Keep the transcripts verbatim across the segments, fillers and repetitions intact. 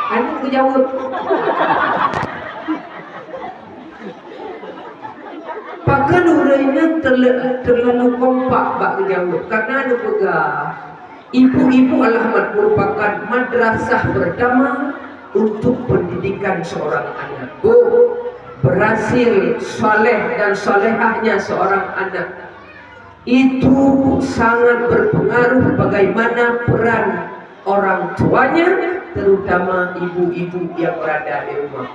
Aneuk geujaweueb. Pakon ureueng nyan terla-, terlalu kompak bak geujaweueb, karena neupeugah, ibu-ibu alamat merupakan madrasah pertama untuk pendidikan seorang anak. Bu, berhasil saleh dan salehahnya seorang anak itu sangat berpengaruh bagaimana peran orang tuanya, terutama ibu-ibu yang berada di rumah.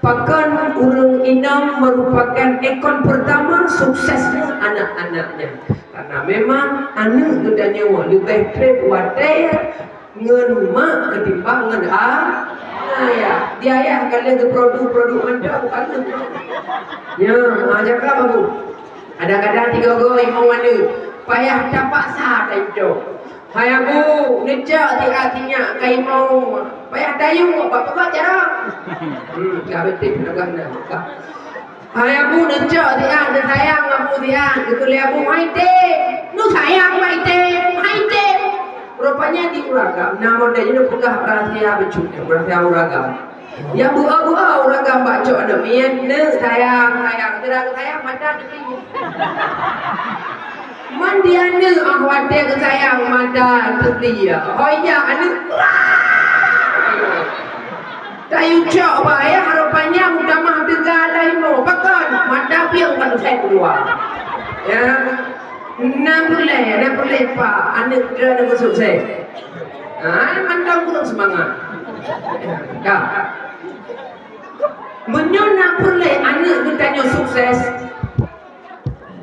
Pakon ureueng inong merupakan ikon pertama suksesnya anak-anaknya. Karena memang aneuk geutanyoe leubeh treb watèe ngon mak ketimbang ngon a-, ayah. Di ayah ka lheueh geuproduksi-produksi mantong, bukan? Ya, ha, cakap bagus. Kadang-kadang tiga goe imoe aneuk, payah tapaksa tayue cok. "Hai Abu, neucok siat sinyak keu imoe." Payah tayue, bak peugah cara. Hmm, ka beutôi peugah na. "Hai Abu, neucok siat, neusayang Abu siat." Geukheun lé Abu, "Hai Teb, neusayang Mak Teb, hai Teb." Rupanya di ureueng agam, na model nyoe peugah rahsia bacut, rahsia ureueng agam. Nyang beuo-beuo ureueng agam bak cok aneuk miet, "Neuk, sayang, sayang, geura sayang mata teupli." Man di aneuk ah watèe geusayang mata teupli ya. Hoi ya aneuk. Tayue cok bak ayah, rupanya meutamah teuga lhèe imoe. Pakon? Mata pieng ka teusai keuluwa. Ya. Na peureulèe, na peureulèe pak, aneuk droeneuh beusukses. Ha, mantong kureueng seumangat. Ka. Meunyoe na peureulèe aneuk geutanyoe sukses,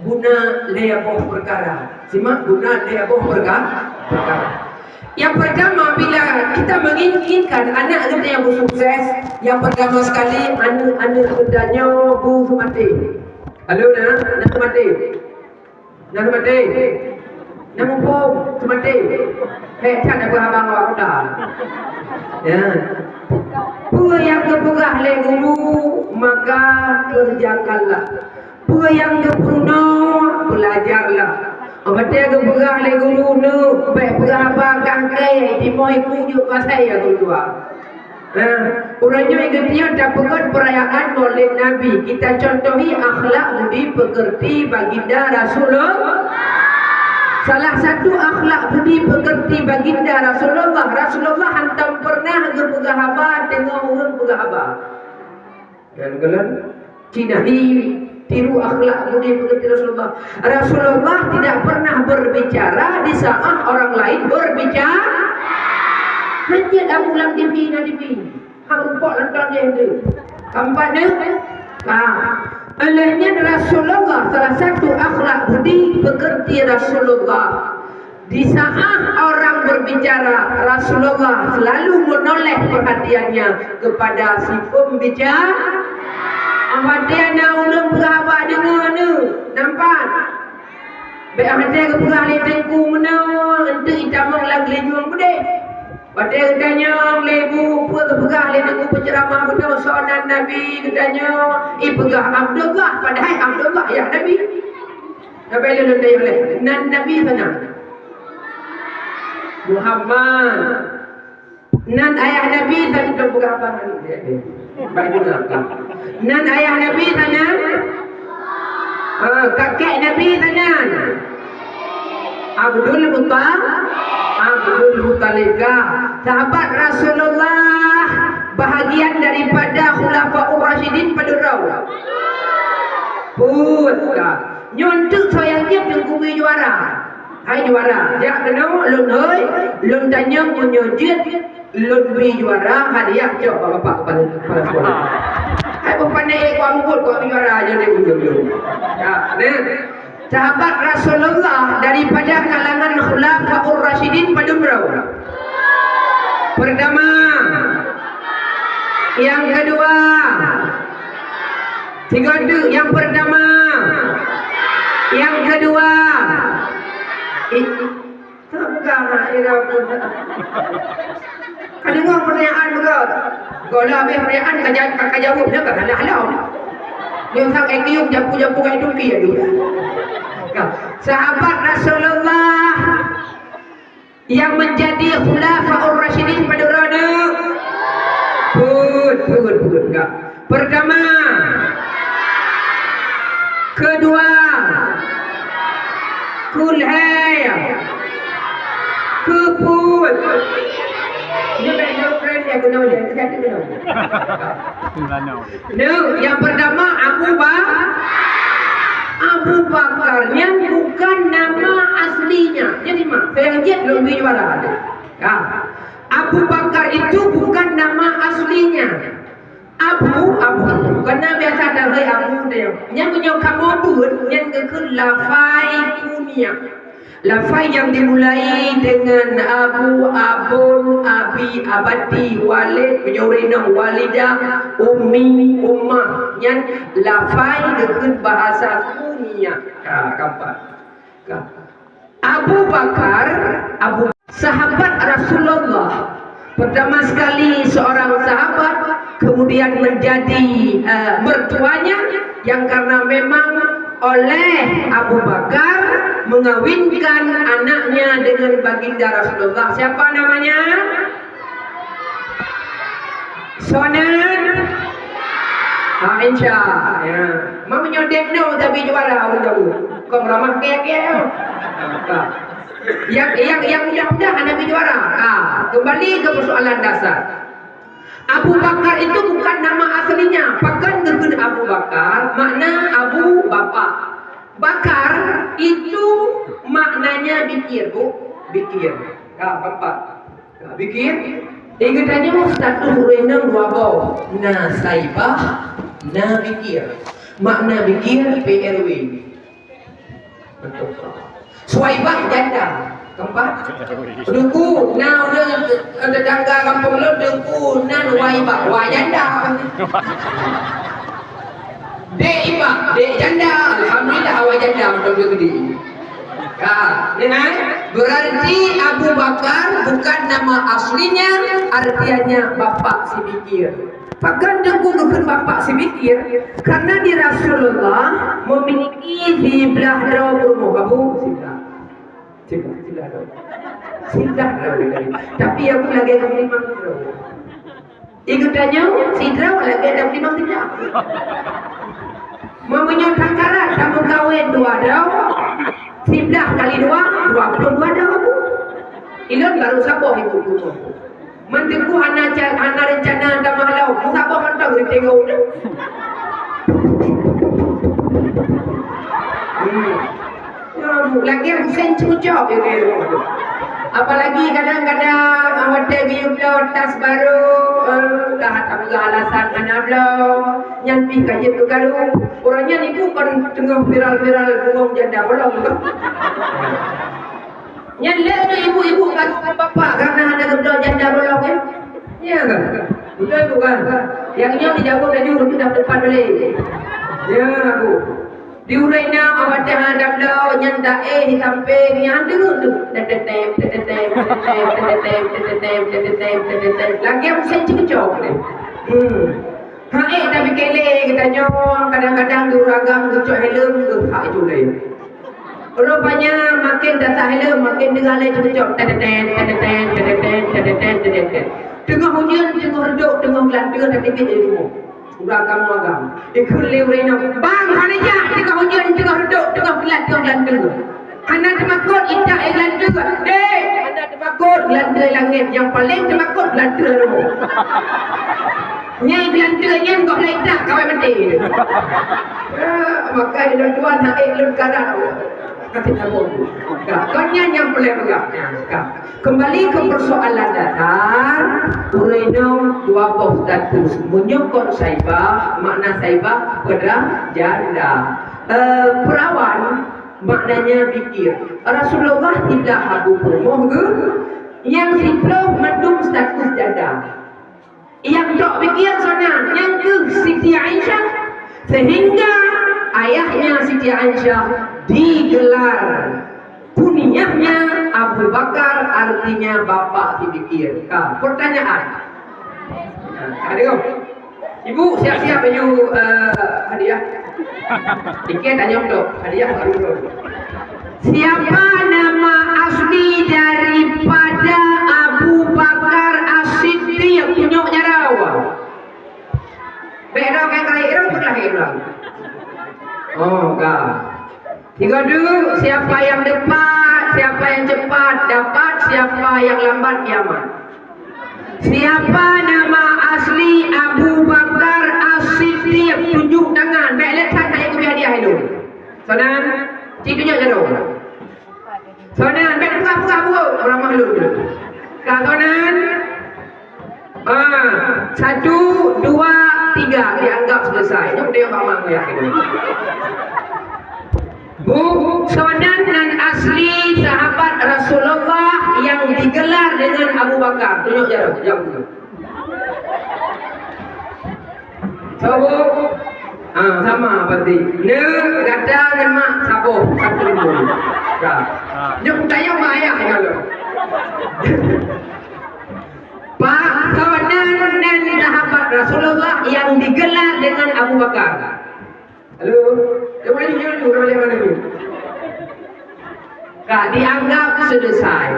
guna lhèe boh peukara. Simak, guna lhèe boh perka-, peukara. Yang pertama, bila kita menginginkan anak geutanyoe beusukses, yang pertama sekali, aneuk-aneuk geutanyoe beuseumaté. Halo, na? Na seumaté? Na seumaté? Na muphom seumaté? Hék that na peuhaba ngon awak muda. Ya. Peue nyang geupeugah lé guru, maka kerjakanlah. Peue nyang geupeurunoe, beulajarlah. Watèe geupeugah lé guru, "Neuk, bèk peugah haba kah kèe, timoh iku jeuet pasai ya keudua." Nah, uroe nyoe geutanyoe tapeugöt peurayaan Maulid Nabi. Kita contohi akhlak budi pekerti Baginda Rasulullah. Salah satu akhlak budi pekerti Baginda Rasulullah, Rasulullah hantom pernah geupeugah haba teungoh ureueng peugah haba. Dan kalian cinahi tiru akhlak budi pekerti Rasulullah. Rasulullah tidak pernah berbicara di saat orang lain berbicara. Hanya kamu lam T V, na T V. Hang rumpok nonton je tu. Keempat ni, ha. Oleh nyan Rasulullah, salah satu akhlak budi pekerti Rasulullah. Di saat orang berbicara, Rasulullah selalu menoleh perhatiannya kepada si pembicara. Watèe na ureueng peugah haba, deungoe neuh, nampak. Bèk watèe geupeugah lé teungku meunoe, eunteuk itamong lam geulinyueng beudeh. Watèe geutanyong lé bu, peue geupeugah lé teungku peuceuramah meunoe, soe nan Nabi, geutanyong, ipeugah Abdullah, padahai Abdullah ayah Nabi. Tapi lôn tanyong lé, nan Nabi soe nan? Muhammad. Nan ayah Nabi soe nan, peugah apa nan? Baik juga. Nan ayah Nabi soe nan? Ah, kakek Nabi soe nan? Abdul Muttalib. Abdul Muttalib ka. Sahabat Rasulullah bahagian daripada Khulafaur Rasyidin padum droe? Peuet ka. Nyoe eunteuk soe nyang jeuet Teungku Bui Juara. Hai Juara, jak keunoe lôn hôi, lôn tanyong meunyoe jeuet lôn bri Juara hadiah cok bak bapak kepala, kepala sekolah. Hai boh pané, eh, kuah mubot, kuah juara aja deh ujong-ujong. Ya, nah. Sahabat Rasulullah daripada kalangan Khulafaur Rasyidin padum droe? Pertama. Yang kedua. Tiga tu, yang pertama. Yang kedua. Eh, Ka deungoe pertanyaan beugöt. Goh lom habéh pertanyaan ka ja-, ka, ka jaweueb nyan ka salah lom. Nyoe sang I Q japu-japu ngon I Q ya tu. Nah, sahabat Rasulullah yang menjadi Khulafaur Rasyidin padum droe? Peuet-peuet ka. Pertama. Kedua. Kulhai. Keupuet. Nyoe bèk nyoe kren ya keunoe ya, kita keunoe. Nyoe, yang pertama Abu Ba-, Abu Bakar nyan bukan nama aslinya. Jadi mak, saya jeuet lôn bri juara. Ya. Abu Bakar itu bukan nama aslinya. Abu, Abu. Karena biasa ada hai Abu dia. Nyan meunyoe kamoe buet, nyan geukheun lafai kunyah. Lafai yang dimulai dengan Abu, Abun, Abi, Abati, Walid, meunyoe ureueng inong Walidah, Ummi, Ummah. Nyan lafai geukheun bahasa kunyah. Ka, keempat. Ka. Abu Bakar, Abu, sahabat Rasulullah. Pertama sekali seorang sahabat kemudian menjadi, eh, mertuanya yang karena memang oleh Abu Bakar mengawinkan anaknya dengan baginda Rasulullah. Siapa namanya? Sonan? Ha, insya. Ya. Meunyoe dek no tapi juara ureueng jauh. Kong ramah kaya-kaya. Ha. Yang, yang, yang mudah-mudah hana bi juara. Ha, kembali ke persoalan dasar. Abu Bakar itu bukan nama aslinya. Pakon geukheun Abu Bakar, makna Abu Bapak. Bakar itu maknanya bikir, Bu. Bikir. Ha, bapak. Nah, bikir. Di geutanyoe status ureueng inong dua boh. Na Saibah, na Bikir. Makna Bikir, P R W. Betul. Suwaibah janda. Keempat. Teungku, na ureueng tetangga kampung lôn, Teungku, nan Waibah. Wah, janda. Dek Ibah, dek janda. Alhamdulillah, awai janda beutôi geude. Ka, ya kan? Berarti Abu Bakar bukan nama aslinya, artinya bapak si Bikir. Pakon Teungku geukheun bapak si Bikir? Karena di Rasulullah memiliki siblah droe peurumoh. Abu, siblah. Siblah, siblah droe. Siblah droe. Tapi Abu lagèe limong droe. Di geutanyoe sidroe lagèe dua puluh lima sidroe. Meunyoe takaran tameukawen dua droe, siblah kali dua, dua puluh dua droe. Ilôn baru saboh ibu guru. Meunteuk hana ca-, hana rencana tamah lom, saboh mantong geutanyoe. Hmm. Lagèe Husen cucok, ya, kayak gitu. Apalagi kadang-kadang, ah, watèe geuyue bloe tas baru, eh, dah tak peugah alasan hana bloe, nyan pih ka jeuet keu karu. Ureueng nyan ibu kon teungoh viral-viral bungong janda bolong tu. Nyan lé tu ibu-ibu kan bapak karena hana geubloe janda bolong, ya? Ya kan? Betul bukan? Yang nyoe dijawab laju, itu dah tepat balik. Ya, Bu. Di ureueng inong awak teuh hana bloe nyan taéh di sampéng nyan deungoe tu. Tetetem, tetetem, tetetem, tetetem, tetetem, tetetem, tetetem. Lagèe meusén ceucok deh. Hmm. Hai, tapi kele geutanyoe kadang-kadang di ureueng agam geucok helm geuhak itu lé. Rupanya makin dasar helm makin deungoe lé ceucok. Tetetem, tetetem, tetetem, tetetem, tetetem. Teungoh ujeuen, teungoh reudôk, teungoh geulanteue tateubiet di rumoh. Udah kamu agam. Ikut lé ureueng inong. Bang, hana jak, teungoh ujeuen, teungoh reudôk, teungoh geulat, teungoh geulanteue. Hana teumakot itak, eh, geulanteue. Dek, hana teumakot geulanteue langét. Nyang paleng teumakot geulanteue rumoh. Nyang geulanteue nyan goh lai itak kawai maté. Ya, maka ilôn tuan hana ilôn karat. Kata nyambung. Ka, kon nyan nyang paleng peugah. Ya, ka. Kembali ke persoalan dasar, ureueng inong dua boh status. Meunyoe kon saibah, makna saibah peugah janda. Eh, perawan, maknanya bikir. Rasulullah tidak habu peurumoh geuh, nyang siplôh mandum status janda. Nyang trok bikir sonan, nyang keuh Siti Aisyah, sehingga ayahnya Siti Aisyah digelar kunyahnya Abu Bakar, artinya bapak si bikir. Ka, pertanyaan. Nah, ada. Ibu siap-siap baju, eh, hadiah. Tiket tanya untuk hadiah baru tu. Siapa nama asli daripada Abu Bakar As-Siddiq? Tunjuk jari. Oh, ka. Tiga dulu, siapa yang depan, siapa yang cepat dapat, siapa yang lambat kiamat. Siapa nama asli Abu Bakar As-Siddiq? Tunjuk tangan. Bèk lé that, hai kubi hadiah itu. Sonan, ci tunjuk jaroe. Sonan, bèk peugah-peugah buet, ureueng mahlum tu. Ka sonan. Ah, satu, dua, tiga, dianggap selesai. Nyoe dia bak mak ayah itu. Bu, sonan nan asli sahabat Rasulullah yang digelar dengan Abu Bakar. Tunjuk jaroe, jaweueb dulu. Soe? Ah, sama berarti. Neu gata ngon mak saboh, satu pun. Ka. Nyoe tayang mak ayah nyoe. Pak, sonan nan sahabat Rasulullah yang digelar dengan Abu Bakar. Halo, dia boleh jujur tu, dia boleh mana tu? Ka dianggap selesai.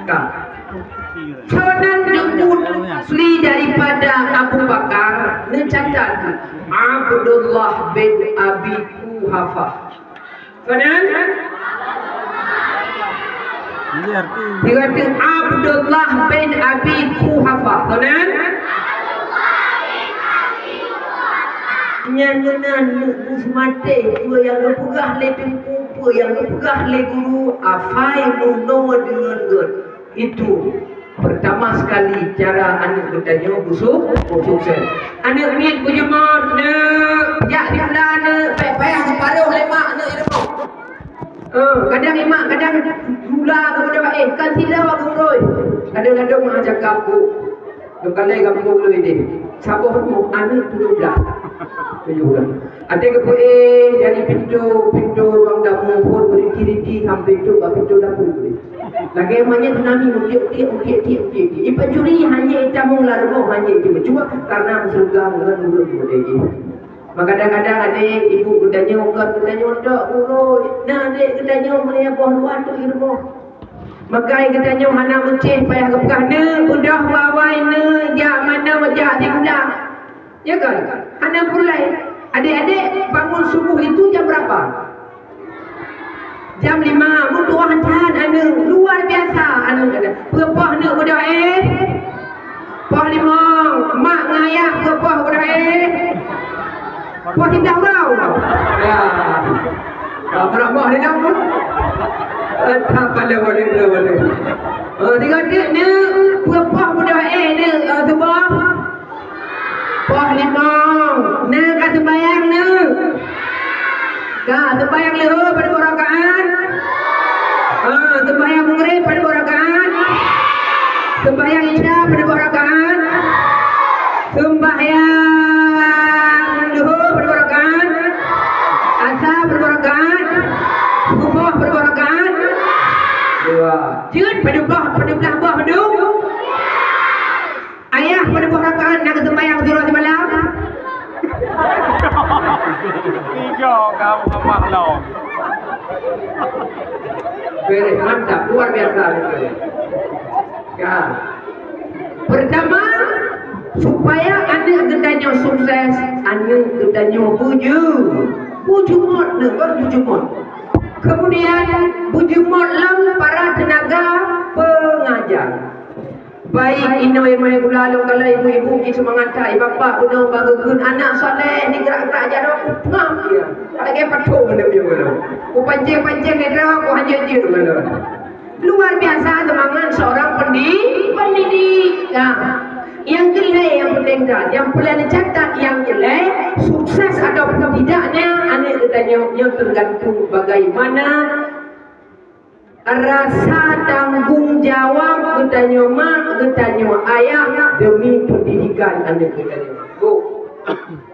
Ka. Sonan jemput asli daripada Abu Bakar, neucatat Abdullah bin Abi Kuhafah. Sonan? Iya, arti. Dikata Abdullah bin Abi Kuhafah. Sonan? Nyan meunan neuk bus maté, peue nyang geupeugah lé teungku, peue nyang geupeugah lé guru, afai meunoe deungon gét. Itu pertama sekali cara aneuk geutanyoe beusuk-, beusukses. Aneuk miet beujeumot, neuk jak sikula, neuk payah-payah geuparoh lé mak, neuk ilmu. Eh, kadang imak, kadang mula geudoa, eh, kan sila gurui. Kadang-kadang mak cakap, "Bu, neukalai gampông lôn ideh. Saboh rumoh aneuk tujoh blah." Tujoh blah. Até geupeu, eh, dari pintoe, pintoe ruang tamu phôn beuriti-riti sampai trok bak pintoe dapur. Lagèe manyét tsunami, utiek-utiek, utiek-utiek, utiek-utiek. Ipancuri hana itamong lam rumoh, hana itamong. Cuma karena meusyeuruga ngon ureueng geutanyoe. Maka kadang-kadang adék ibu geutanyoe, kon geutanyoe tok gurui. Nah, adék geutanyoe meunyoe boh luwa tu di rumoh. Maka geutanyoe hana meucéh payah geupeugah, "Neuk, beudôh bawai neuk, jak manoe, jak sikula." Ya kan? Hana pulai. Adék-adék bangun subuh itu jam berapa? Jam lima, meutuah that aneuk, luar biasa aneuk. Peue poh neuk beudôh éh? Poh limong, mak ngon ayah peue poh beudôh éh? Poh siblaih uroe. Ya. Ah, peurak boh di dalam tu. Eh, tak pada boleh, boleh, boleh. Oh, tiga tik neuk, peue poh beudôh éh neuk, eh, suboh? Poh limong. Neuk ka seumbahyang neuk? Ka seumbahyang leuhô padub boh rakaat? Ha, seumbahyang Maghrib padub boh rakaat? Seumbahyang Isya padub boh rakaat? Seumbahyang Leuhô padub boh rakaat? Asa padub boh rakaat? Suboh padub boh rakaat? Dua. Jeuet padub boh, padub blah boh padub? Ayah padub boh rakaat na geuseumbahyang siuroe simalam? Tiga kamu amak lom. Beres, mantap, luar biasa. Ya. Pertama, supaya aneuk geutanyoe sukses, aneuk geutanyoe beujeu-, beujeuet, nah, kan beujeuet. Kemudian, beujeuet lom para tenaga pengajar. Baik inoe meuhé gula lôn kalon ibu-ibu, jih seumangat that, i bapak bunoe bak geukheun aneuk saleh, di gerak-gerak jaroe, ku peuham dia. Lagèe pathong aneuk nyoe lôn. Ku pancing-pancing di droe, ku hanjeuet jeuet ngon lôn. Luar biasa seumangat seorang pendi-, pendidik. Ya. Nyang keulhèe nyang penting that, nyang peureulèe neucatat nyang keulhèe, sukses ataupun tidaknya aneuk geutanyoe nyoe tergantung bagaimana rasa tanggong jawab geutanyoe mak, geutanyoe ayah demi pendidikan aneuk geutanyoe. Bu,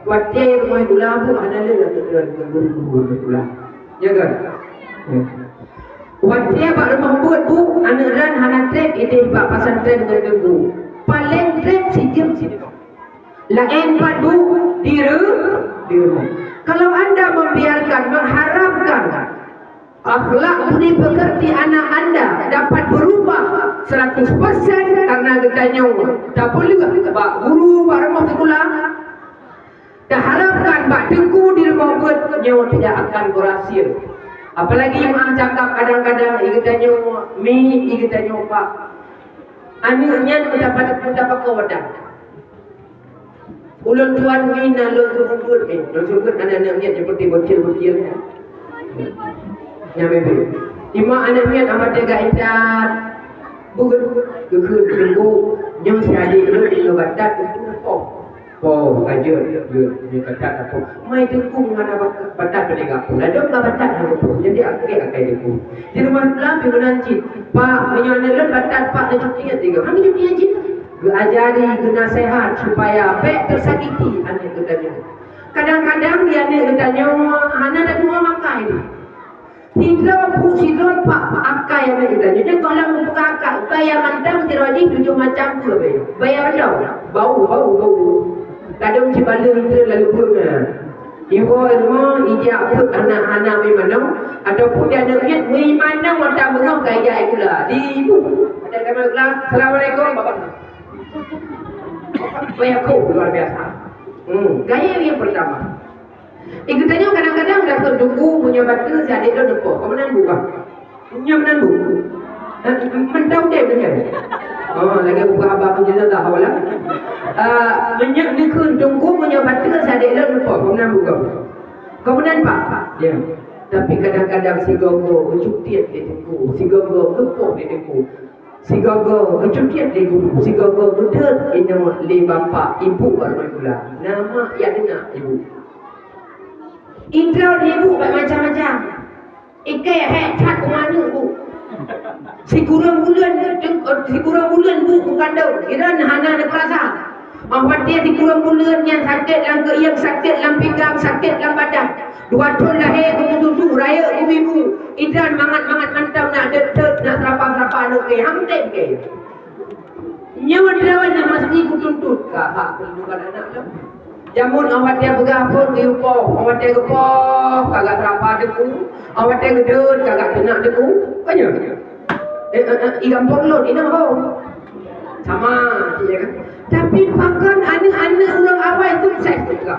watèe rumoh gula, Bu, hana lé aneuk gula. Ya kan? Ya. Watèe bak rumoh beuet, Bu, aneuk nyan hana trép idéh bak pesantren ngon teungku. Paleng trép sijeuem sidroe. Laén pat, Bu, di ru-, di rumoh. Kalau anda membiarkan, mengharapkan akhlak budi pekerti anak anda dapat berubah seratus persen karena geutanyoe tapeuleueh bak guru bak rumoh sikula, Taharapkan bak teungku di rumoh beuet nyoe tidak akan berhasil. Apalagi meu'ah cakap kadang-kadang, "Ih geutanyoe mi, ih geutanyoe pak." Aneuk nyan meudapat, meudapat kawadan. Ulôn tuan mi na lôn seumeubeuet mi. Lôn seumeubeuet aneuk-aneuk nyan seperti bocil-bocil nyan. Nyan bebe. Ima aneuk nyan amat teuga intat. Beuet, geukheun teungku, nyoe si adék lôn ingat batat teungku. Oh, ka jeuet, jeuet, jeuet batat apa? Mai teungku hana batat, batat pada gapo. Ladom ka batat hana gapo. Jadi akai, akai teungku. Di rumoh sebelah pi meunan cit. Pak, meunyoe aneuk lôn batat, Pak, na cuti nyan tiga. Hana cuti nyan cit. Geuajari, geunasehat supaya bèk teusakiti aneuk geutanyoe. Kadang-kadang di aneuk geutanyoe hana tatu'oh makai. Sidroe bu sidroe pak akai aneuk geutanyoe. Nyoe goh lom mubuka akai, baya mantong sidroe jih tujoh macam peue baya. Baya mantong. Bau, bau, bau. Kadang cit baleue lalu beungoh. Iwoe rumoh ijak peuet aneuk hana meumanong, ataupun di aneuk miet meumanong watèe beungoh ka ijak gula. Di ibu, watèe ka gula, "Assalamualaikum, Bapak." Bayar kok luar biasa. Hmm, gaya yang pertama. Eh, geutanyoe kadang-kadang dah pun tunggu meunyoe bateue si adék lôn neupo. Kamu nan buka. Nyan meunan bu. Eh, mantong deh meunan. Oh, lagèe buka haba pun jelas dah awak lah. Ah, meunyoe neukheun tunggu meunyoe bateue si adék lôn neupo, kamu nan bu kau. Kamu nan pak. Ya. Tapi kadang-kadang sigoe-goe geucutiet lé teungku, sigoe-goe geupoh lé teungku. Sigoe-goe geucutiet lé guru, sigoe-goe geudeuet inoe lé bapak, ibu baru gula. Nama ya dengar ibu. Idroe ibu macam-macam. Ikei hék that u aneuk bu. Sikureueng buleuen, sikureueng buleuen bu kukandong, iran hana neupeurasa. Óh watèe sikureueng buleuen nyan sakét lam keuieng, sakét lam pinggang, sakét lam badan. Dua thon lahé geumeususu, rayeuk geumibu. Iran mangat-mangat mantong na deuet-deuet, na seurapa-seurapa aneuk kei, han tem kei. Nyoe droeneuh meusti kutuntut ka hak perlindungan anak lom. Jameun awak watèe peugah phon geupoh, awak watèe geupoh kagak seurapa teungku, awak watèe geudeuet kagak teunak teungku. Kan nyo? Eh, eh, eh, i gampông lôn inong ho. Sama, ya kan? Tapi pakon aneuk-aneuk ureueng awai sukses juga.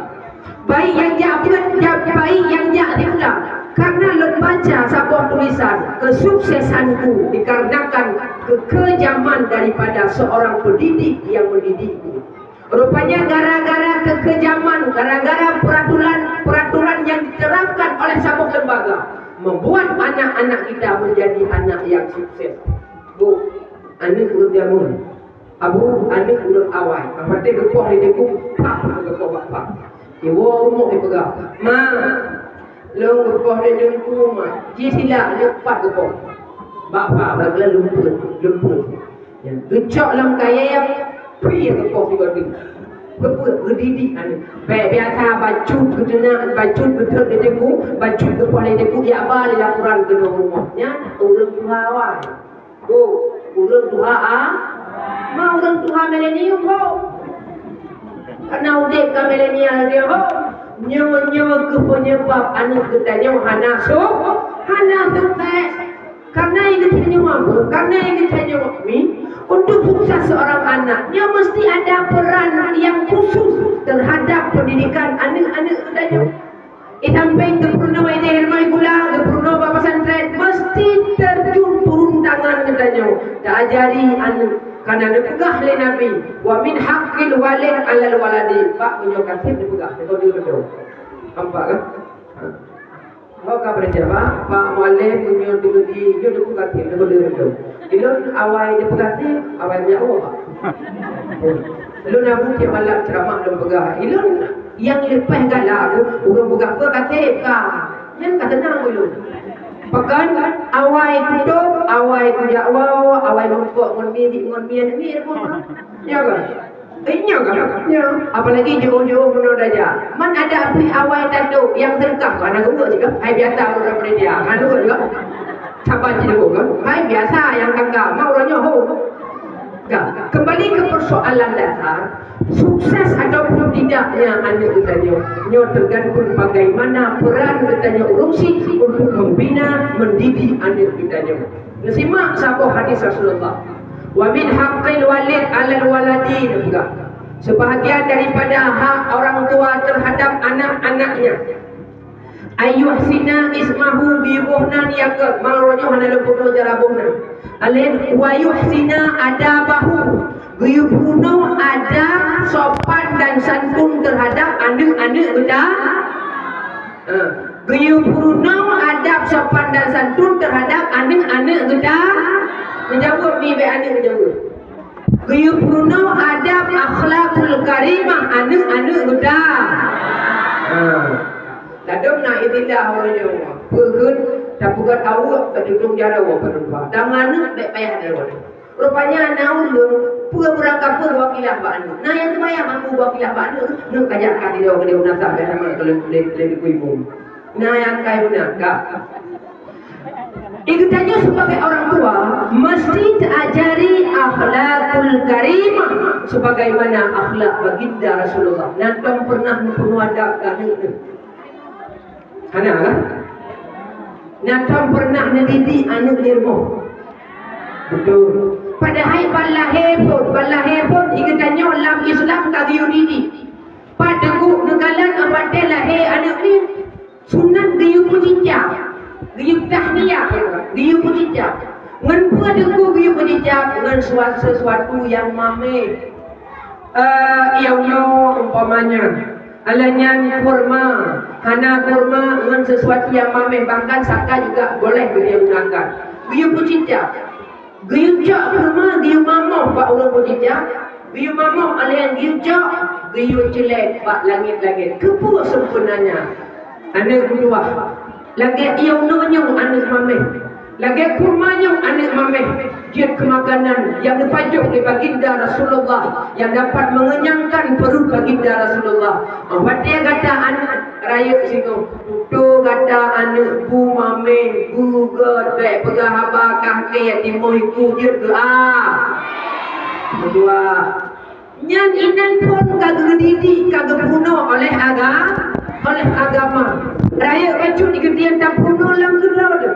Baik nyang jak beuet, jak baik nyang jak diulang. Karena lôn baca saboh tulisan, kesuksesanku dikarenakan kekejaman daripada seorang pendidik yang mendidikku. Rupanya gara-gara kekejaman, gara-gara peraturan, peraturan yang diterapkan oleh saboh lembaga, membuat anak-anak kita menjadi anak yang sukses. Bu, aneuk ureueng jameun. Abu, aneuk ureueng awai. Amat teuh geupoh lé teungku, pah, geupoh bak pah. Iwoe rumoh ipeugah, "Ma, lôn geupoh lé teungku, ma." Jisilak lé pat geupoh. Bak pah, bak geulah lumpur, lumpur. Ya, geucok lam kayèe, pih geupoh sigoe teuk. Geupeue geudidik aneuk. Bèk biasa bacut geuteunak, bacut geuteuet lé teungku, bacut geupoh lé teungku, jak ba lé laporan keunoe rumoh. Nyan ureueng tuha awai. Bu, ureueng tuha a? Ma ureueng tuha milenium ho. Karena udép ka milenial dia ho. Nyoe-nyoe keuh penyebab aneuk geutanyoe hana su-, hana sukses. Karena nyang geutanyoe mampu, karena nyang geutanyoe mi, untuk sukses seorang anak, nyoe mesti ada peran yang khusus terhadap pendidikan aneuk-aneuk geutanyoe. Di sampéng geupeurunoe idéh rumoh sikula, geupeurunoe bak pesantren, meusti terjun turun tangan geutanyoe. Taajari aneuk, karena neupeugah lé Nabi, "Wa min haqqil walid 'alal waladi." Bak meunyoe ka sép neupeugah, neupeugah beutôi. Nampak kan? Ha. Ho ka belajar, Pak, Pak Mualem meunyoe teungeudi, nyoe neupeugah sép, neupeugah beutôi. Ilôn awai neupeugah sép, awai meujak woe, Pak. Lôn abu tiep malam ceramah lôn peugah. Ilôn nyang leupah gala aku, ureueng peugah peue ka sép ka. Nyan ka seunang ulôn. Pakon awai kutôb, awai kujak woe, awai meurumpok ngon mi, ngon mi, ngon mi, ngon mi. Ya kan? Eh, nyan kan? Nyan. Apalagi jiôh-jiôh bunoe daja. Man ada pih awai tatôb nyang seudeukah, hana geubuet cit kan? Hai biasa ureueng daripada dia. Hana geubuet cit kan? Saban cit kan? Hai biasa nyang kaka, ma ureueng nyoe ho. Nah, kembali ke persoalan dasar, sukses ataupun tidaknya aneuk geutanyoe, nyoe tergantung bagaimana peran geutanyoe ureueng syiek untuk membina, mendidik aneuk geutanyoe. Neusimak saboh hadis Rasulullah. "Wa min haqqil walid 'alal waladi," neupeugah. Sebahagian daripada hak orang tua terhadap anak-anaknya. Ayuhsina ismahu, geuyue boh nan nyang gét, mang uroe nyoe hana lôn peurunoe cara boh nan. Alén, wa yuhsina adabahu, geuyue peurunoe adab, sopan dan santun terhadap aneuk-aneuk geutanyoe. Ha, geuyue peurunoe adab, sopan dan santun terhadap aneuk-aneuk geutanyoe. Meujaweueb, mi bèk aneuk meujaweueb. Geuyue peurunoe adab, akhlakul karimah aneuk-aneuk geutanyoe. Ha. Ladôm na istilah ureueng nyoe, peue kheun tapeugöt aweuek ka tutong jaroe padum pah. Dan aneuk bèk payah jaroe. Rupanya na ureueng peue beurangkapeue geuba kilah bak aneuk. Na nyang teumayang aku geuba kilah bak aneuk, neuk kajak ka tidong keudeh u nasah bèk sama keu lé-, lé-, lé dikui bum. Na nyang kai beuna ka. Di geutanyoe sebagai orang tua mesti taajari akhlakul karimah sebagaimana akhlak baginda Rasulullah. Na tom pernah neupeurunoe adab keu aneuk neuh? Hana kan? Na tom pernah neudidik aneuk neuh rumoh? Beutôi. Padahai ban lahé phon, ban lahé phon di geutanyoe lam Islam ka geuyue didik. Pat teungku neukalon watèe lahé aneuk neuh? Sunat geuyue peujijak, geuyue tahniyah, geuyue peujijak. Ngon peue teungku geuyue peujijak? Ngon sua-, sesuatu nyang maméh. Eh, iyoe nyoe umpamanya, alah nyan kurma, hana kurma, ngon sesuatu nyang maméh, bahkan zakat juga boleh geuyue gunakan. Geuyue peujijak. Geuyue cok kurma, geuyue mamoh bak ureueng beujijak, geuyue mamoh alèh nyan geuyue cok, geuyue ceulék bak langét-langét. Keupeue sempurnanya? Aneuk meutuwah, lagèe iyoe nyoe aneuk maméh, lagèe kurma nyoe aneuk maméh, jeuet keu makanan nyang neupajoh lé baginda Rasulullah, nyang dapat mengenyangkan perut baginda Rasulullah. Watèe gata aneuk rayeuk singoh, tutoe gata aneuk bu maméh, bu gét, bèk peugah haba kah kèe timoh iku jeuet keu a. Meutuwah. Nyan inan phon ka geudidik, ka geupeurunoe oleh aga-, oleh agama. Rayeuk bacut di geutanyoe tapeurunoe lam keudroe.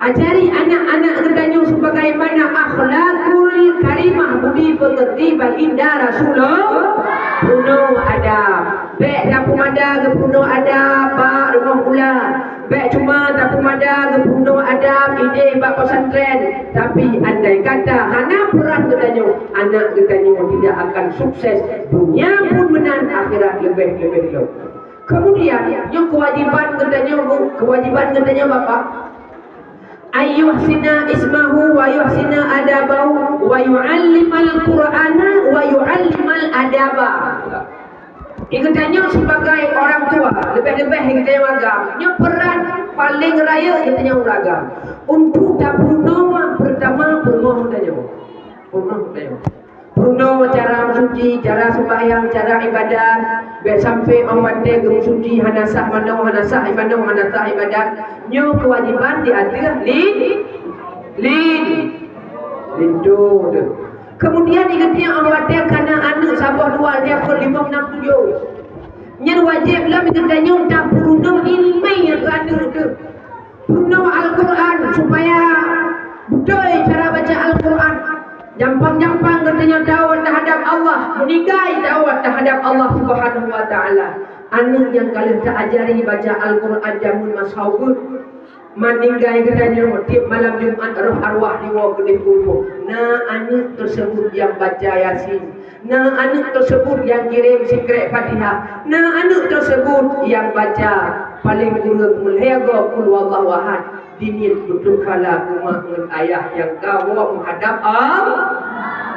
Ajari anak-anak geutanyoe sebagaimana akhlakul karimah, budi pekerti baginda Rasulullah. Peurunoe adab. Bèk tapeumada geupeurunoe adab bak rumoh ulah. Bèk cuma tapeumada geupeurunoe adab idéh bak pesantren. Tapi andai kata hana peran geutanyoe, anak geutanyoe tidak akan sukses, dunia pun meunan, akhirat leubeh-leubeh lom. Kemudian, nyoe kewajiban geutanyoe, Bu, kewajiban geutanyoe, Bapak. Ayyuhsina ismahu wa yuhsina adabahu wa yu'allimal Qur'ana wa yu'allimal adaba. Geutanyoe sebagai orang tua, leubeh-leubeh geutanyoe agam, nyoe peran paleng rayeuk geutanyoe ureueng agam. Untuk tapeurunoe, peurtama peurunoe geutanyoe. Peurunoe geutanyoe. Peurunoe cara meusuci, cara sembahyang, cara ibadat. Bèk sampai 'oh watèe geumeusuci hana sah manoe, hana sah manoe, hana sah ibadat. Nyoe kewajiban di ateueh li-, li-, linto teuh. Kemudian di geutanyoe 'oh watèe kana aneuk saboh dua lhèe peuet limong nam tujoh. Nyan wajéb lom di geutanyoe tapeurunoe ileumèe keu aneuk teuh. Peurunoe Al-Quran supaya beutôi cara baca Al-Quran. Jampang-jampang geutanyoe tawöt teuhadap Allah, meuninggai tawöt teuhadap Allah Subhanahu wa Ta'ala. Aneuk nyang ka lheueh ta-ajari baca Al-Quran jameun masa ubeut, meuninggai geutanyoe tiep malam Jumat roh arwah jiwoe keudeh u rumoh. Na aneuk teuseubut nyang baca Yasin. Na aneuk teuseubut nyang kirém sikrek Fatihah. Na aneuk teuseubut nyang baca paleng kureueng meulhèe goe Qul Huwallahu Ahad. Diniet beutôi phala umat ngon ayah nyang ka woe meuhadab Allah.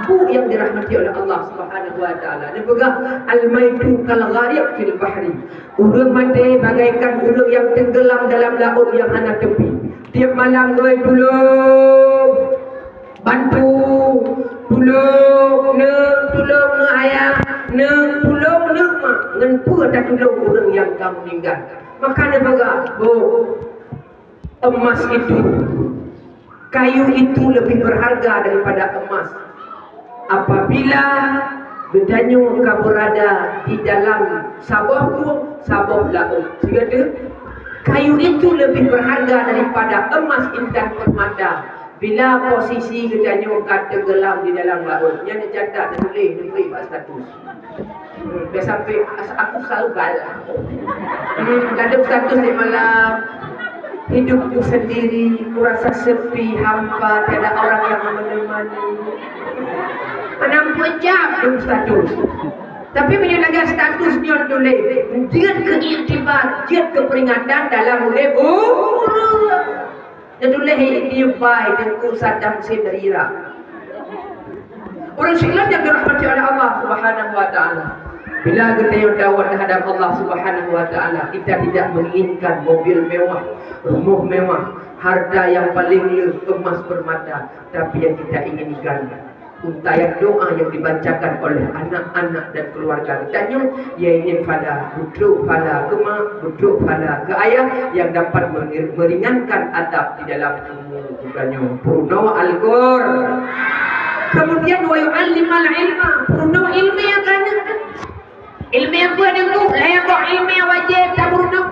Bu nyang dirahmati oleh Allah Subhanahu wa Ta'ala. Neupeugah, "Al-maitu kal ghariq fil bahri." Ureueng maté bagaikan ureueng nyang teunggelam dalam laôt nyang hana teupi. Tiep malam, "Woi, tulông!" Bantu, tulông neuk, tulông neuk ayah, neuk, tulông neuk mak, ngon peue tatulông ureueng nyang ka meuninggai. Maka neupeugah, "Boh, emas itu, kayu itu lebih berharga daripada emas apabila geutanyoe ka beurada di dalam saboh rueng, saboh laôt." Sigoe teuh, "Kayu itu lebih berharga daripada emas intan permata Bila posisi geutanyoe ka teugeulam di dalam laôt, nyan neucatat, neutuléh, neubri bak status. Hmm, biasa sampai as-, aku selalu galak. Hmm, kadang status di malam, hidupku sendiri, kurasa sepi, hampa, tiada orang yang menemani. Anang peucap dong status. Tapi meunyoe lagèe status nyoe tuléh, jeuet keu iktibar, jeuet keu peuringatan dalam udép ureueng. Teutuléh di bai Teungku Saddam Hussein dari Irak. Ureueng Islam yang dirahmati oleh Allah Subhanahu wa Taala. Bila geutanyoe dakwah terhadap Allah Subhanahu wa Taala, kita tidak menginginkan mobil mewah, rumah mewah, harta yang paling le, emas permata, tapi yang kita inginkan, untaian doa yang dibacakan oleh anak-anak dan keluarga geutanyoe, yaitu phala, beutrok phala keu mak, beutrok phala keu ayah yang dapat menge-, meringankan azab di dalam kubu geutanyoe. Peurunoe Al-Qur-, kemudian wa yu'allimal ilma, peurunoe ilmu keu aneuk. Ilmu peue Teungku? Lhèe boh ilmu wajéb tapeurunoe.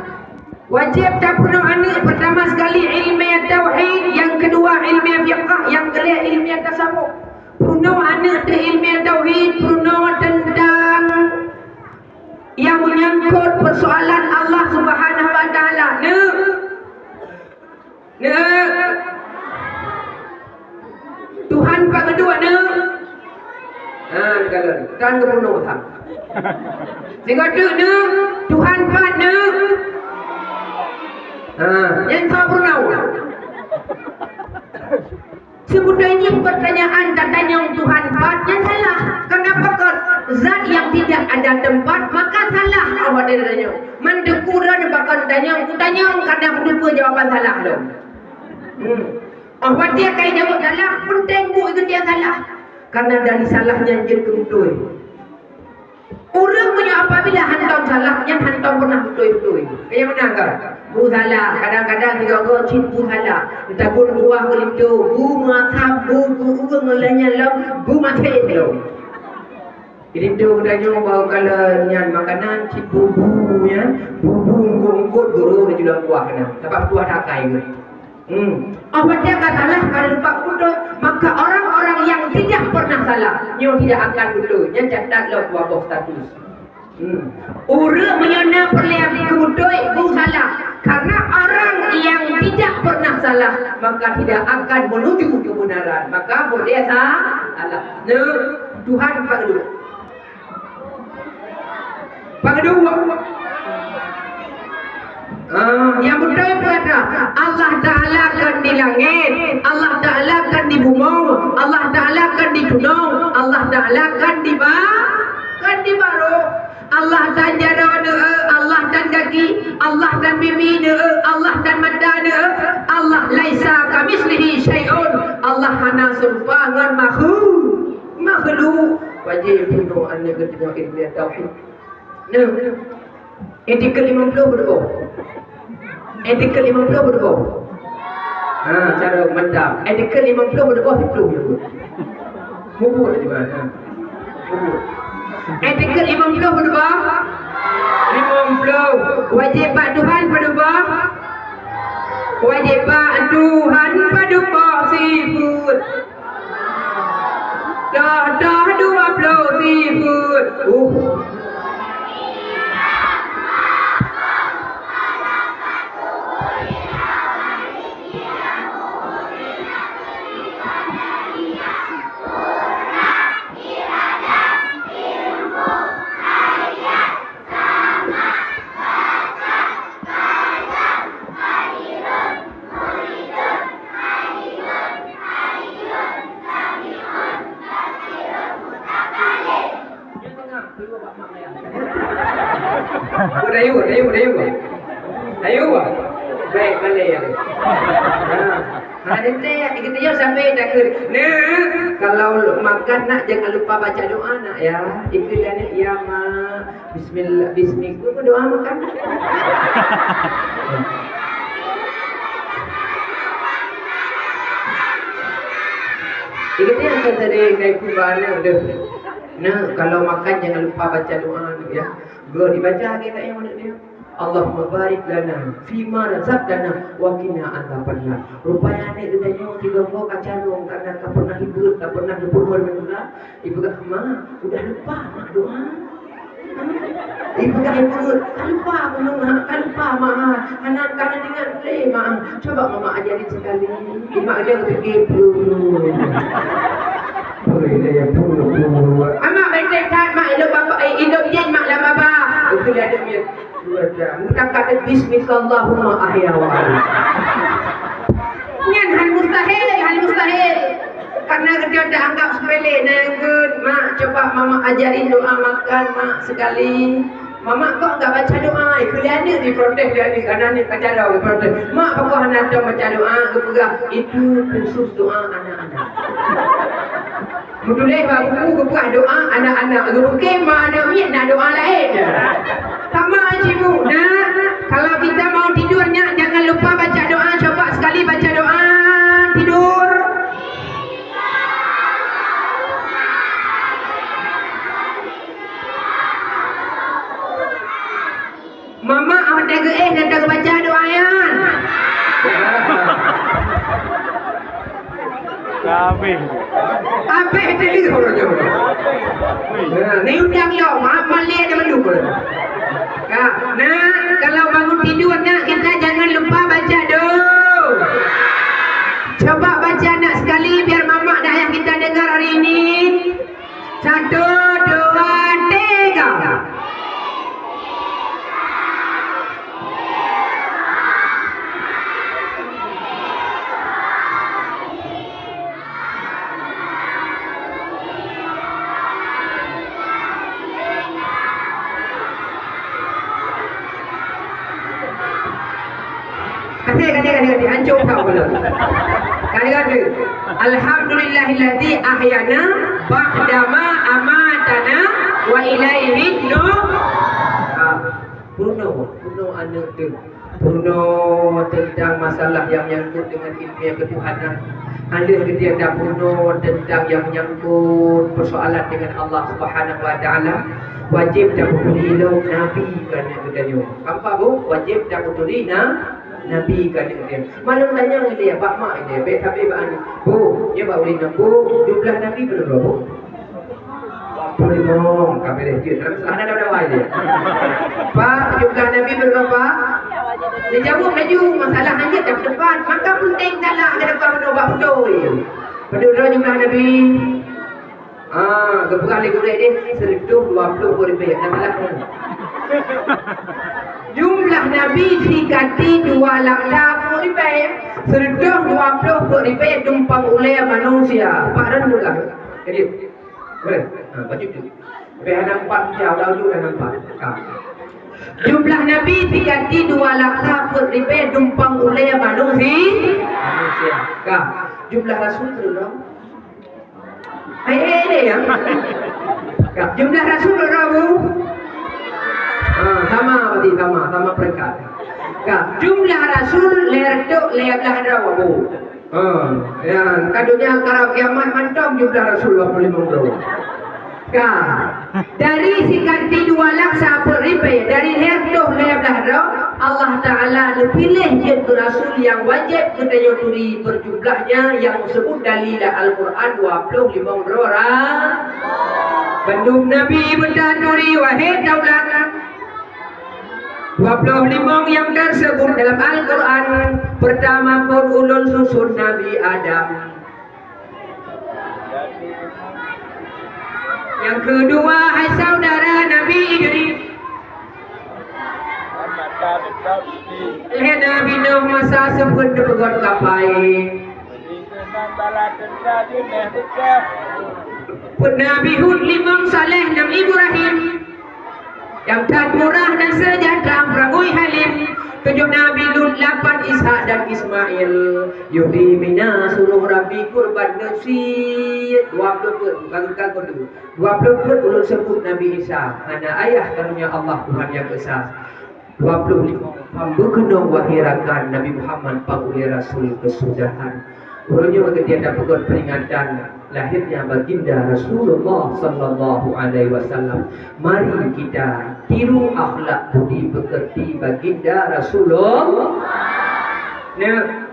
Wajéb tapeurunoe aneuk, pertama sekali ilmu tauhid, yang kedua ilmu fiqah, yang keulhèe ilmu tasawuf. Peurunoe aneuk teuh ilmu tauhid, peurunoe teuntang yang menyangkut persoalan Allah Subhanahu wa Taala. Neuk. Neuk. Tuhan pat geuduek, neuk? Ha, neukalon. Tan geupeurunoe tham. Sigoe teuk, neuk? Tuhan pat, neuk? Ha, nyan soe peurunoe? Seubeutoe jih peurtanyaan tatanyong Tuhan pat nyan salah. Kenapa kon? Zat yang tidak ada tempat, maka salah awak tatanyong. Man Teungku droeneuh pakon tanyong, kutanyong kadang kuteupeue jawaban salah lom. Hmm. Oh watèe ka jaweueb salah, peunteng buet geutanyoe salah. Karena dari salah nyan jeuet keu beutôi. Ureueng meunyoe apabila hantom salah, nyan hantom pernah beutôi-beutôi. Kaya meunan kan? Bu salah, kadang-kadang sigoe-goe cit bu salah. Teutabon kuah keu linto, bu meuasam, bu, bu ureueng ngon lagèe nyan lom, bu maté lom. Linto geutanyoe bak kalon nyan makanan cit bu-bu nyan, bu-bu eungkôt-eungkôt guru di dalam kuah nyan. Sabab kuah takai geuh. Hmm. Oh, watèe ka salah, ka lupa beutôi, maka orang-orang yang tidak pernah salah, nyoe tidak akan beutôi. Nyan catat lom dua boh status. Hmm. Ureueng meunyoe na peureulèe keu beutôi, bu salah. Karena orang yang tidak pernah salah, maka tidak akan menuju kebenaran. Maka boleh sa-, salah. Nah, Tuhan Pak Guru. Pak Guru. Ah, nyang beutôi peue ata? Allah Taala kan di langét, Allah Taala kan di bumoe, Allah Taala kan di gunong, Allah Taala kan di ba-, kan di barô. Allah tan jaroe neueu, Allah tan gaki, Allah tan bibi neueu, Allah tan mata neueu, Allah laisa kamitslihi syai'un, Allah hana seurupa ngon makhluk. Makhluk. Wajéb peurunoe aneuk geutanyoe ilmu tauhid. Nah, etikeuet limong ploh beudôh. Etikeuet limong ploh beudôh. Ha, cara mantap. Etikeuet limong ploh beudôh, siploh je. Mubuet juga. Ha. Mubuet. Etikeuet limong ploh beudôh. Limong ploh. Wajéb bak Tuhan padum boh? Wajéb bak Tuhan padum boh sifeuet? Dah, dah dua ploh sifeuet. Uh. Oh, dayuh, dayuh, dayuh. Dayuh, ah. Baik, pandai ya. Ha. Ha, dia, dia, dia, dia sampai takut. Nak, kalau makan nak, jangan lupa baca doa nak ya. Ikut dia nak, ya mak. Bismillah, bismillah. Doa makan. Ikut dia akan tadi kayak kubana deh. Nah, kalau makan jangan lupa baca doa, ya. Geuh dibaca lagèe ayat nyoe, ya. Allahumma barik lana fima razaqtana wa qina adzabannar. Rupanya aneuk geutanyoe tiga boh ka carông, karena ka pernah ribut, ka pernah geupeugah ngon Allah. Ipeugah, "Ma, udah lupa, Mak, doa?" Ipeugah, "Ibu, ka lupa aku, Mak, ka lupa, Mak. Hana, hana ingat ulèe, Mak. Coba Mama ajarin sekali." Mak dia kepikir, "Peuh, peuh, ya, peuh, peuh." Amat bèk that, Mak, ilôn bapak, eh, ilôn jén, Mak, lam babah. Itu dia ada dia. Meutakah bismikallahumma ahya wa amit. Nyan hal mustahil, hal mustahil. Karena geutanyoe anggap sepele, na nyang geut, "Mak, coba Mama ajarin doa makan, Mak, sekali." "Mama kok enggak baca doa?" Keu lé aneuk diprotes lé aneuk, karena aneuk ka carông diprotes. "Mak, pakon hana tom baca doa?" Geupeugah, "Itu khusus doa anak-anak." Meutuléh bak buku geupeugah doa anak-anak. Geupeugah ma aneuk miet na doa laén. Sama cit bu. Nah, kalau kita mau tidur nyak, jangan lupa baca doa. Coba sekali baca doa tidur. Mama awak dah geuéh dan dah baca doa nyan. Habéh. Habéh tadi orang jawab. Nah, ni undang lo, maaf malik ada mendukung. Ya, nah, kalau bangun tidur nak, kita jangan lupa baca doa. Coba baca nak sekali biar mamak dan ayah kita dengar hari ini. Satu, dua, tiga. Kasih, kasih, kasih, kasih. Hancur kau kena. Kali kata, "Alhamdulillahilladzi ahyana ba'dama amatana wa ilaihin nusyur." Ha, peurunoe, peurunoe aneuk teuh. Peurunoe teuntang masalah nyang nyangkut dengan ilmiah ketuhanan. Aleuh geutanyoe tapeurunoe teuntang nyang nyangkut persoalan dengan Allah Subhanahu wa Taala, wajéb tapeuturi lom Nabi keu aneuk geutanyoe. Apa, Bu? Wajéb tapeuturi na-, Nabi keu aneuk geutanyoe. Malum tanyong ilèe, bak mak ilèe, bèk sabe bak aneuk. Bu, nyoe bak ulèe nyoe, Bu, jumlah Nabi beurapa, Bu? Dua puluh lima, ka beres jeuet. Hana dawa-dawa ilèe. Pak, jumlah Nabi beurapa, Pak? Dijaweueb laju, masalah hana dapat depan. Maka peunteng galak ke depan, meunyoe bak beutôi. Padum droe jumlah Nabi? Ah, geupeugah lé gurèe deh, seureutôh dua ploh peuet ribèe. Nah, salah. Jumlah Nabi sikati dua lakh peuet ribèe, seureutôh dua ploh peuet ribèe dumpang ulèe manusia. Pak Ran peugah. Jadi, boleh? Ha, baca tu. Tapi hana empat jam, lalu tu dah nampak. Ha. Jumlah Nabi sikati dua lakh peuet ribèe dumpang ulèe manusia. Manusia. Ka. Jumlah Rasul tu dah. Hai, hai, hai, ya. Ka, jumlah rasul berapa, Bu? Ha, sama berarti, sama, sama peringkat. Ka, jumlah rasul lhèe reutôh lhèe blah droe, Bu. Ha, ya, ka donya karab kiamat mantong jumlah rasul dua puluh lima droe. Ka, dari sikati dua lakh peuet ribèe, dari lhèe reutôh lhèe blah droe, Allah Taala neupiléh jeuet keu rasul nyang wajéb geutanyoe turi. Jumlahnya nyang meuseubut dalam Al-Quran dua ploh limong droe ra-, bandum nabi meutaturi wahé daulat. Dua ploh limong nyang teuseubut dalam Al-Quran, peurtama phon ulôn susun Nabi Adam. Nyang keudua hai saudara Nabi Idris. Lhèe Nabi Nuh masa seupôt teupeugot kapai. Peuet Nabi Hud, limong Saleh, nam Ibrahim. Nyang that murah dan seujahteura, peurangui halim. Tujoh Nabi Lut, lapan Ishak dan Ismail. Yudi mina suruh Rabbi kurban nafsi. Dua ploh peuet, bukan, bukan kode. Dua ploh peuet ulôn seubut Nabi Isa, hana ayah karunia Allah Tuhan nyang Esa. Dua ploh limong, hamba keunong wahé rakan Nabi Muhammad pangulèe rasul keusudahan. Uroe nyoe ketika tapeugöt peringatan lahirnya Baginda Rasulullah sallallahu alaihi wasallam, mari kita tiru akhlak budi pekerti Baginda Rasulullah. Nah,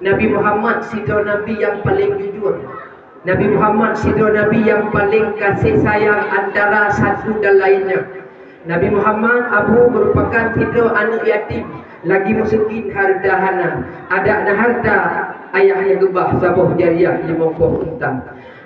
Nabi Muhammad sidroe nabi nyang paleng jujur. Nabi Muhammad sidroe nabi nyang paleng kasih sayang antara satu dan lainnya. Nabi Muhammad Abu merupakan sidroe aneuk yatim, lagi miskin, harta hana. Adak na harta, ayahnya geubah saboh jariah limong boh unta.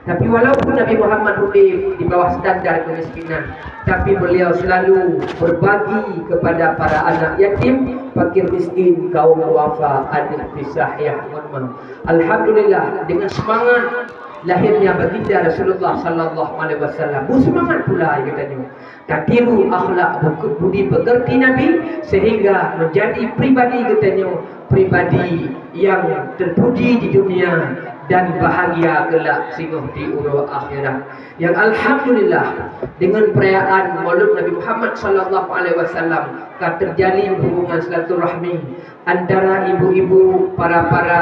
Tapi walaupun Nabi Muhammad udép di bawah standar kemiskinan, tapi beliau selalu berbagi kepada para anak yatim, fakir miskin, kaum duafa, aneuk pisah, yah, ngon ma. Alhamdulillah, dengan semangat lahirnya Baginda Rasulullah sallallahu alaihi wasallam, beusemangat pula geutanyoe tatiru akhlak bu-, budi pekerti Nabi, sehingga menjadi pribadi geutanyoe pribadi yang terpuji di dunia dan bahagia kelak singoh di uroe akhirat. Yang alhamdulillah, dengan perayaan Maulud Nabi Muhammad sallallahu alaihi wasallam ka terjalin hubungan silaturahmi antara ibu-ibu, para, para,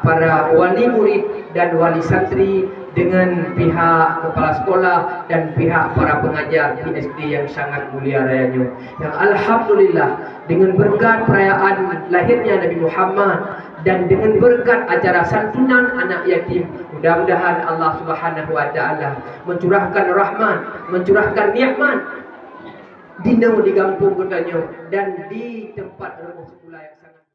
para wali murid dan wali santri dengan pihak kepala sekolah dan pihak para pengajar di S D yang sangat mulia raya nyoe. Yang alhamdulillah, dengan berkat perayaan lahirnya Nabi Muhammad dan dengan berkat acara santunan anak yatim, mudah-mudahan Allah Subhanahu wa Taala mencurahkan rahmat, mencurahkan nikmat di nyoe di gampông geutanyoe dan di tempat rumoh sikula yang